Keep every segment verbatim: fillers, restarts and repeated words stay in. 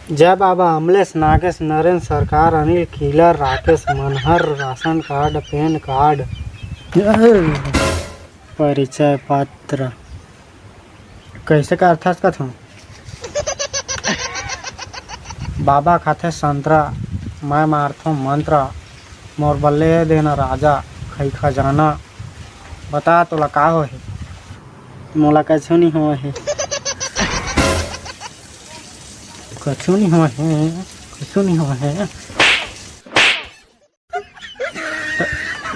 जय बाबा, अमलेश, नागेश, नरेंद्र, सरकार, Anil, killer, Rakesh, Manhar, ration card, pan card, परिचय पत्र। कइसे करथस कथों? बाबा खाथे संतरा, मैं मारथों मंत्र, मोर बल्ले देना राजा, खई खजाना। बता तोला का होहे? मोला कछु नहीं होहे। कछु नहीं होहे, कछु नहीं होहे।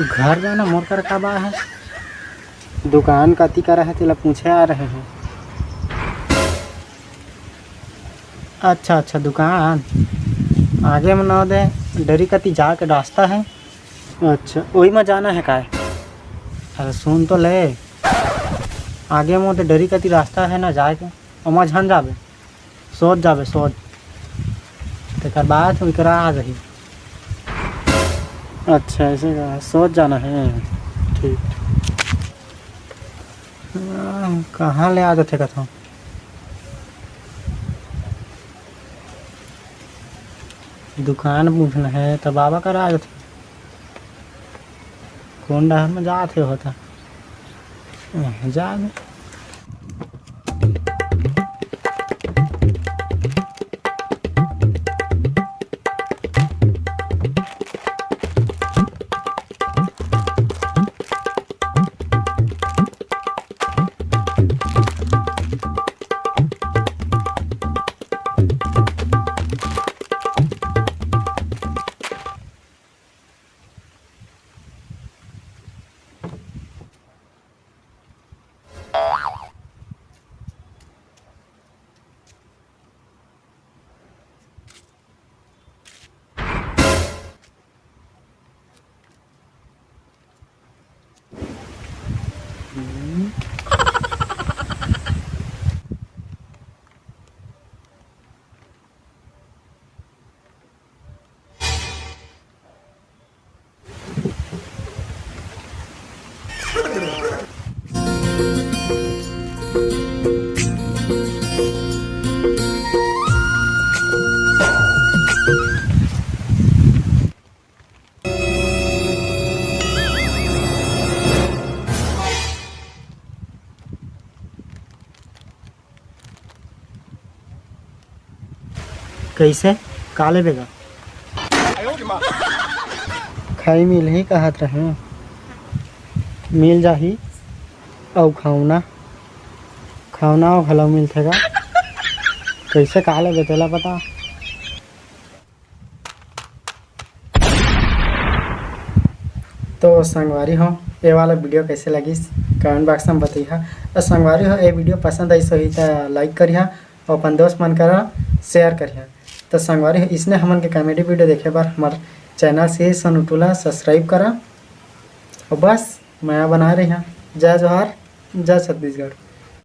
घर जाना मोर कर का बा है? दुकान कति करा है, तेला पूछे आ रहे हैं। अच्छा, अच्छा, दुकान आगे में ना दे, डरी कति जाके रास्ता है। अच्छा, वही में जाना है काय? अरे सुन तो ले, आगे में तो डरी कति रास्ता है ना जाए के, ओमा झन जाबे, सोच जाबे, सोच। तेकर बाद हम करा आ जाही। अच्छा, ऐसे का सोच जाना है, ठीक। हाँ, कहाँ ले आ जाथे कथों? दुकान पूछना है तो बाबा करा आ जाथे। कोन डहर में जात हे होता? एह, जा दे। कइसे? का लेबे गा? खई मिलही कहत रहे, मिल जाही। अउ खौना, खौना घलो मिलथे गा। कइसे का लेबे तेला बता। तो संगवारी हो, ये वाला वीडियो कैसे लगिस, कमेंट बॉक्स में बतइहा। और संगवारी हो, ये वीडियो पसंद आइस होही त लाइक करिहा और अपन दोस्त मन करा शेयर करिहा। तो संगवारी हो, इसने हमन के कॉमेडी वीडियो देखे बर हमार चैनल से सोनू टूला सब्सक्राइब करा और बस मया बनाए रहिहा। जय जोहार, जय छत्तीसगढ़।